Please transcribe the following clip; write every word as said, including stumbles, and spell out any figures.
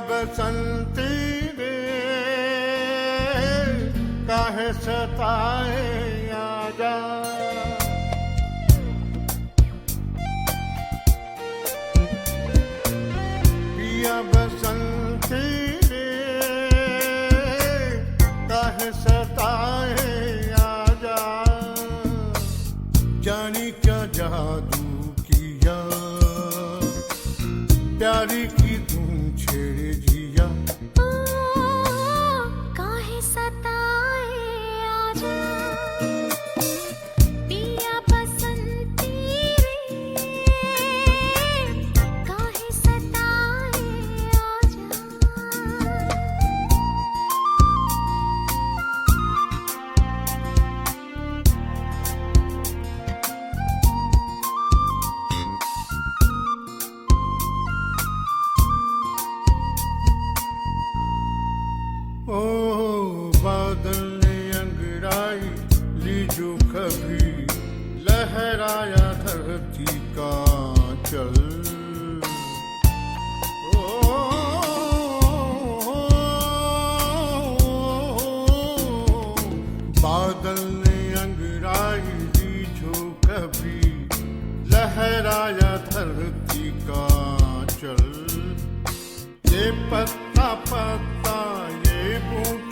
बसंती रे, काहे सताए आजा। पिया बसंती रे, काहे सताए आजा। जानी क्या जादू किया, प्यारी की धुन छेड़े जिया। ओ, काहे सताए आजा, पिया बसंती रे, काहे सताए आजा। ओ बादल ने अंगड़ाई ली जो कभी, लहराया धरती का चल। ओ बादल ने अंगड़ाई ली जो कभी, लहराया धरती का चल। ये पत्ता पत्ता, ये बूंद